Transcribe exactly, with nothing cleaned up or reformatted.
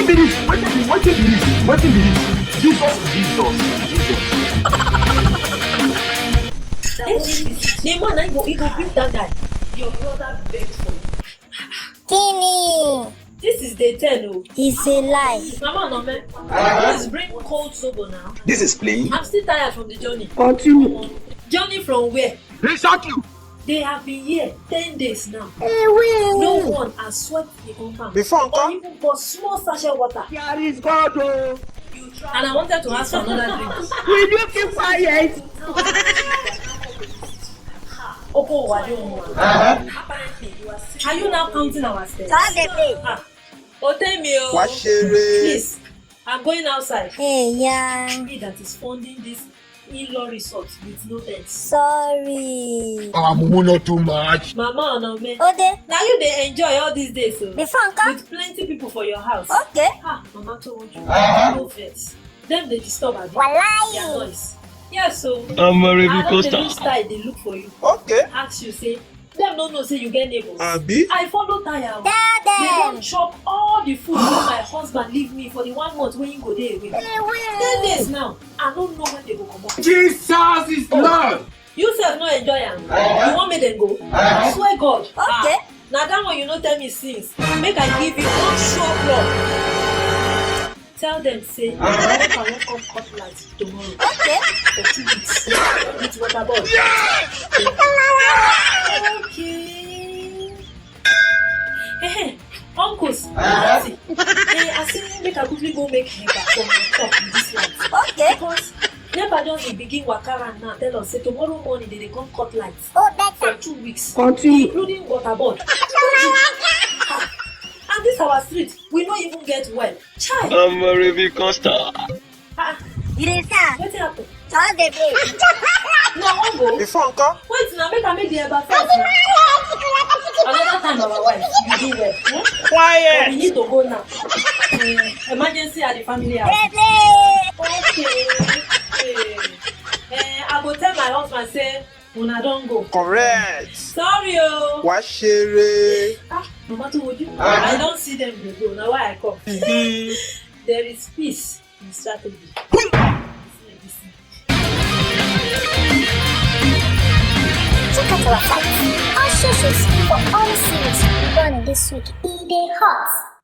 Finish. Wetin be, wetin be this? Wetin be this? Jesus, Jesus, Jesus. The man na go, he go beat that guy. Your brother begged for you. Kini. This is day ten o. It's a lie. Mama no me. Please bring cold zobo now. This is playing. I'm still tired from the journey. Continue. Journey from where? They shock you. They have been here ten days now. Ewe. No one has swept the compound. Before, Or uncle. Even bought small sachet water. There is God o. And I wanted to ask for another drink. Will you keep quiet? Oko wa de ohun. Apparently, you are, are you now counting our steps? Stop the play. Ah, Otemi o. Wá ṣeré. Please, I'm going outside. Hey, yeah. Me that is funding this in-law resort with no tent. Sorry. Our mumu not too much. Mama Onome. Ode. Now you dey enjoy all these days o. Before, uncle. With plenty people for your house. Okay. Ah, Mama Towoju. No vex. Dem dey disturb abi. Their Walai. Noise. Yes o. I'm a I Revi don dey Costa. Use style dey look for you. Okay. Ask you say, dem no know say you get neighbors. Abi? I follow tire o. Tell They them. don chop all the food wey my husband leave me for the one month wey he go dey away. Ten Ewe. Days now, I no know when they go comot. Jesus is Lord. You sef no enjoy am. You wan make dem go? I swear God. Okay. Na that one you no tell me since. Make I give you one sure plug. Tell them say make I wan come cut light tomorrow Okay. for two weeks with water board. Okay. Hey, hey, uncles, auntie, eh, I say make I quickly go make eba for my top with this light. Okay. Because nepa don dey begin waka around now tell us say tomorrow morning they dey come cut light Oh, for better. Two weeks, Continue. Including water board. Ah, and this our street, we no even get well. Chai. I'm a Revi Costa. Ah, You dey sir. Wetin happen? Stop the play. No, I wan go. Before, uncle. Wait, na make I make the eba first. Na. Another time, our wife, you do well. Hmm? But we Quiet. Need to go now. Eh, emergency at the family house. Play, play. Okay. Eh, eh, I go tell my husband say una don go. Correct. Sorry o. Wá ṣeré. Ah, Mama Towoju, I don see them dey go. Na why I come. There is peace in strategy. Check out our site. Our socials for all series running this week. E dey hot.